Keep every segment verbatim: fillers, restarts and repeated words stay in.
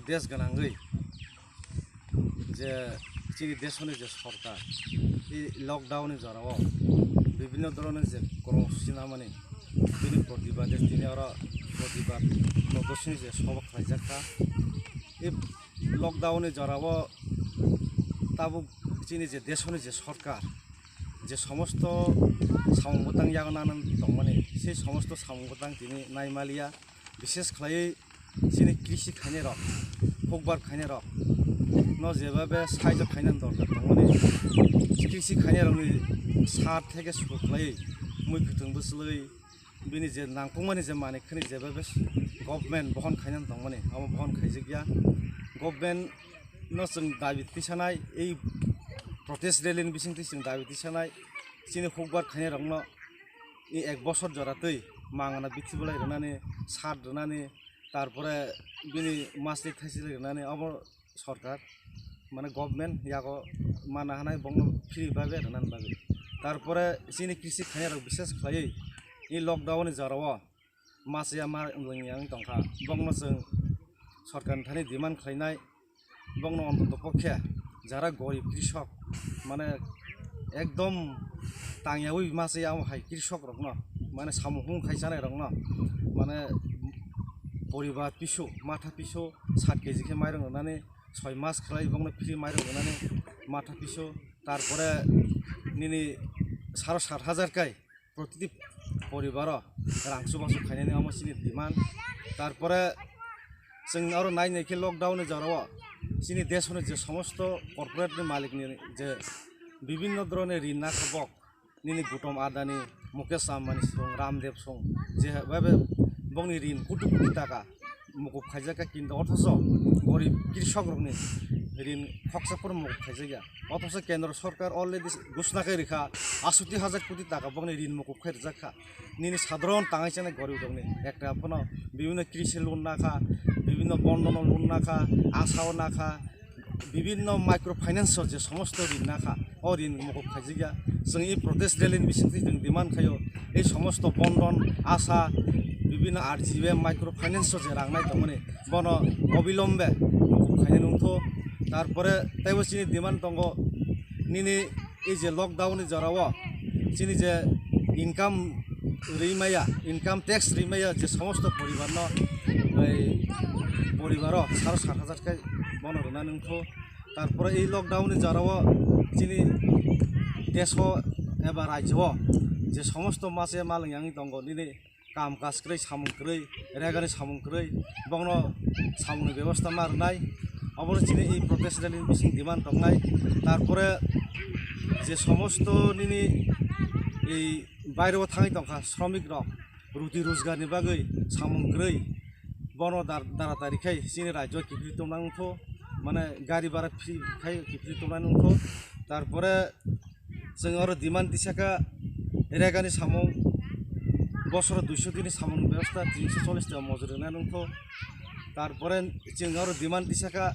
Desh gwnangwi je chini desoni je sorkar, i lockdown ni jorao bibhinno dhoronor je kormosuchi namani, bini protibade tini oro protibad prodoshoni je soba khlaijak kha. I lockdown ni jorao tabuk chini je desoni je sorkar, je somosto samung bwtang yago nana tongmani, sei somosto samung bwtang tini naimaliya. Bishes khlaiwi chini krisi khainairok, hukbar khainairok no jebabe saijo khainani dorkar tongmani, krisi khainairokni sar theke suku khlaiwi mui kwthwng bwchlwi bini je nangkukmani je manwi khani jebabe government bohon khainani tongmani, amo bohon khaijakya. Government no chwng dabi tisanai, ei protest rally ni bisingtwi chwng dabi tisanai, chini hukbar khainairokno i ek bosor jora twi mangana bithi bolai rwnani, sat rwnani, tarpore bini masli thaisli rwnani, obo sorkar, mane, government yago mana hanai bongno free babe rwnani bagwi. Tarpore chini krisi khainairok bishes khlaiwi i lockdown ni jorao machaya ma wngya wng tongkha, bongno chwng sorkarni thani demand khlainai, bongno ontoto pokhe jara gorib krisok, mane, ekdom tangyawi machaya o hai krisok rokno, mane, samung hung khai chanai rokno, mane, poribar pisu, matha pisu sat kg khe mairung rwnani, soi mas khlai bongno free mairung rwnani, matha pisu, tarpore nini saro sat hajar kai protiti poribaro rang chubachu khainani, omo chini demand. Tarpore chwng aro nai nai khe lockdown ni jorao chini desoni je somosto corporate ni malik ni je bibhinno dhoronor rin nakha bok, nini Gautam Adani, Mukesh Ambani song, Ramdev song, je bhabe bongni rin kutu kutu taka mukup khaijak kha, kintu othoso gorib krisok rokni rin khoksa phano mukup khaijakya. Othoso kendro sorkar already ghosna khai rikha, asoti hajar koti taka bongni rin mukup khai rijak kha. Nini sadharon tangwi chanai gorib rokni ekta phano bibhinno krisi loan nakha, bibhinno bondhono loan nakha, asao nakha, bibhinno micro finance o je somosto rin nakha, o rin mukup khaijakya. Chwng i protest rally ni bisingtwi chwng demand khaio, ei somosto bondhon, asa, bibhinno R G B micro finance o je rang nai tongmani, bono obilombe mukup khainani wngkho. Tarpore teibo chini demand tongo, nini ei je lockdown ni jorao chini je income rwi maya, income tax rwi maya je somosto poribarno, ei poribaro saro sat hajar khe bono rwnani wngkho. Tarpore ei lockdown ni jorao chini deso eba rajyo je somosto machaya malwng yangwi tongo, nini kam kaj kwrwi, samung kwrwi, regani samung kwrwi, bongno samungni bebosta ma rwnai. Obono chini ei protest rally ni bising demand tongnai. Tarpore je somosto nini ei baireo thangwi tongkha sromik rok, ruti rojgar ni bagwi samung kwrwi, bono dar-, dara tari khai chini rajyo kiphilwi tongna wngkho, mane gari bhara free khai kiphilwi tongna wngkho. Tarpore chwng oro demand tisakha regani samung, bosoro duiso dini samung bebosta, tinso chollish taka mojori rwnai wngkho. Tarpore chwng oro demand tisakha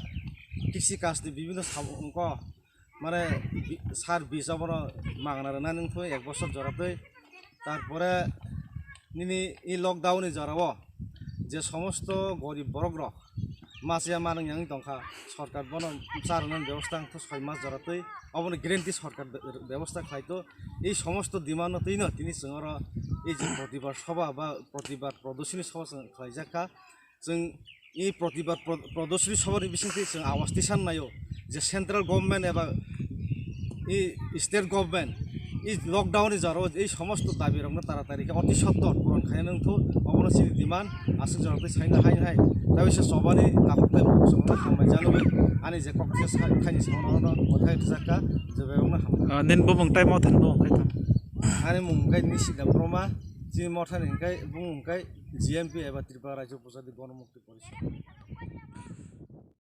kisi kasti bibhinno samung wngkho, mane bi-, sar bis abono mangna rwnai wngkho ek bosor joratwi. Tarpore nini i lockdown ni jorao je somosto gorib borok rok machaya manung yang tongkha, sorkar bono cha rwnani bebosta wngkha soi mas joratwi, obono guarantee sorkar be-, bebosta khlaito. Ei somosto demand no twino tini chwng oro ei je protibad soba ba protibad prodoshini soba chwng khlaijak kha. Chwng i protibad pro-, prodoshini soba ni bisingtwi chwng awas tisan naio je central government eba i state government i lockdown ni jorao ei somosto dabi rokno taratari khe oti sottor puron khaina wngthok, obono chini demand. Aswk jora tei saina hai hai tei se chobani takhuk tei bukhuk chobani hambai jano bai ani je kok se sa-, khaini samano kothai rwjak kha, je bebakno hambai. Ah, nini bumung tei motha ni bumung khe tamo? Ani mung khe Nishida Broma, chini mothani hwnkhe bumung khe G M P eba Tripura Rajya Upajati Ganamukti Porishad.